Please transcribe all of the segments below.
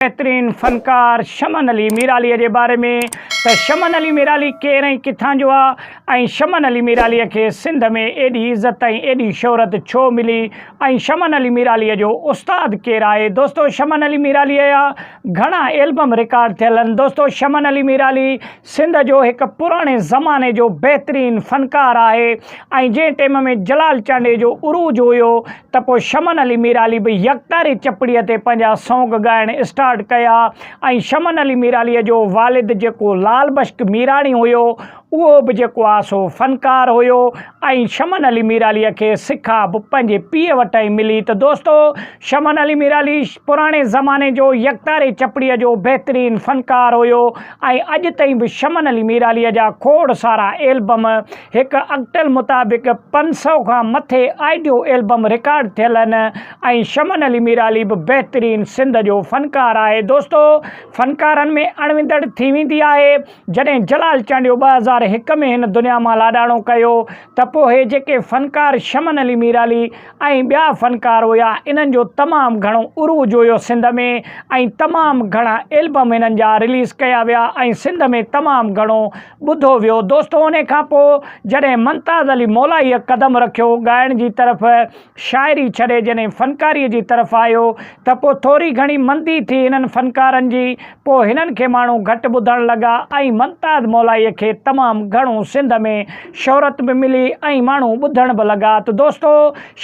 بهترين فنڪار شمن علي ميراليء جي باري ۾ ته شمن علي ميرالي ڪير ۽ ڪٿان جو آ ۽ شمن علي ميراليء کي سنڌ ۾ ايڏي عزت ۽ ايڏي شهرت ڇو ملي ۽ شمن علي ميراليء جو استاد ڪير آهي دوستو شمن علي ميراليء جا گهڻا البم رڪارڊ ٿيل آهن دوستو شمن علي ميرالي سنڌ جو هڪ پراڻي زماني جو بهترين فنڪار آهي ۽ جنهن ٽيم ۾ جلال چانڊيي جو عروج هيو ته پوء شمن علي ميرالي به يڪتاري چپڙيء تي پنهنجا سونگ ڳائڻ اسٽارٽ ڪيا ۽ شمن علي ميراليء جو والد جيڪو لال بشڪ ميراڻي هيو اهو به جيڪو آ سو فنڪار هيو ۽ شمن علي ميراليء کي سکا به پنهنجي پيء وٽان ئي ملي ته دوستو شمن علي ميرالي پراڻي زماني جو يڪتاري چپڙيء جو بهترين فنڪار هيو ۽ اڄ تائين به شمن علي ميراليء جا کوڙ سارا ايلبم هڪ اڳٽل مطابق 500 کان مٿي آڊيو البم رڪارڊ ٿيل آهن ۽ شمن علي ميرالي به بهترين سنڌ جو فنڪار آهي دوستو فنڪارن ۾ اڻويندڙ ٿي ويندي آهي جڏهن جلال چانڊيو 2001 ۾ هن دنيا مان لاڏاڻو ڪيو ته پوء هي جيڪي فنڪار شمن علي ميرالي ۽ ٻيا فنڪار هيا انهن جو تمام گهڻو عروج هيو سنڌ ۾ ۽ تمام گهڻا البم هنن جا رليز ڪيا ويا ۽ سنڌ ۾ تمام گهڻو ٻڌو ويو دوستو انهي کان پوء جڏهن ممتاز علي مولائيء قدم رکيو ڳائڻ جي طرف شاعري ڇڏي جڏهن فنڪاريء جي طرف آيو ته پوء ٿوري گهڻي مندي ٿي هنن فنڪارن جي پوء هنن کي ماڻهو گهٽ ٻڌڻ لڳا ۽ ممتاز مولائيء کي تمام گهڻو سنڌ ۾ شهرت به ملي ۽ ماڻهو ٻڌڻ به لڳا ته دوستو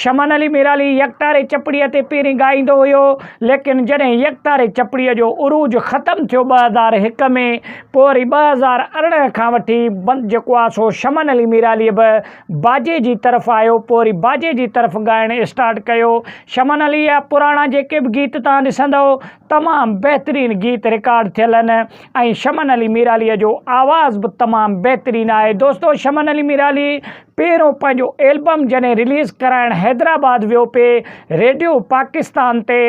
شمن علي ميرالي يڪتاري چپڙيء تي پهرين ڳائيندو هيو ليڪن جڏهن يڪتاري چپڙيء جو عروج ختم ٿيو 2001 ۾ پوء وري 2018 کان وٺي بند جيڪو آ سو شمن علي ميرالي به باجي جي طرف آيو پوء وري باجي جي طرف ڳائڻ اسٽارٽ ڪيو شمن علي جا پراڻا جيڪي به گيت توهان ڏسندؤ تمام بهترين گيت رڪارڊ ٿيل آهن ۽ شمن علي ميرالي جو آواز به تمام بهترين آهي دوستو شمن علي ميرالي پهريون پنهنجو البم جڏهن رليز ڪرائڻ حيدرآباد ويو پي ريڊيو پاڪستان تي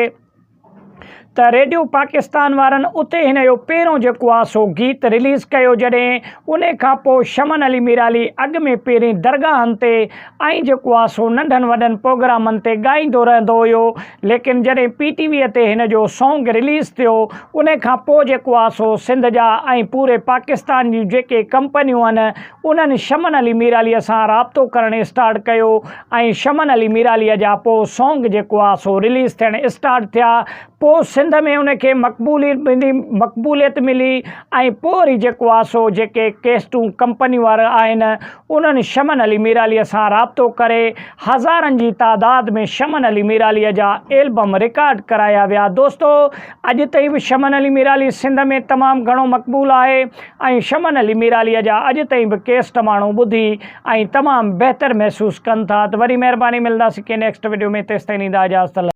ته ريڊيو پاڪستان وارن اتي هن جو پهريون جيڪو آ سو گيت رليز ڪيو جڏهن انهي کان پوء شمن علي ميرالي اڳ ۾ پهرين درگاهن تي ۽ جيڪو آ سو ننڍن وڏن پروگرامن تي ڳائيندو رهندو هيو ليڪن جڏهن پي ٽي وي تي هن جو سونگ رليز ٿيو انهي کان پوء جيڪو آ سو سنڌ جا ۽ پوري پاڪستان جون جيڪي ڪمپنيون آهن انهن شمن علي ميرالي سان رابطو ڪرڻ اسٽارٽ ڪيو ۽ شمن علي ميرالي جا پوء سونگ جيڪو آ سو رليز ٿيڻ اسٽارٽ ٿيا پوء سنڌ ۾ ان کي مقبولي مقبوليت ملي ۽ پوء وري جيڪو آ سو جيڪي ڪيسٽون ڪمپنيون وارا آهن انهن شمن علي ميرالي سان رابطو ڪري هزارن جي تعداد ۾ شمن علي ميرالي جا البم رڪارڊ ڪرايا ويا دوستو اڄ تائين به شمن علي ميرالي سنڌ ۾ تمام گهڻو مقبول آهي ۽ شمن علي ميراليء جا اڄ تائين به ڪيسٽ ماڻهو ٻڌي ۽ تمام بهتر محسوس ڪن ٿا ته وري مهرباني ملنداسين ڪنهن نيڪسٽ وڊيو ۾ تيستائين ڏيندا اجازت.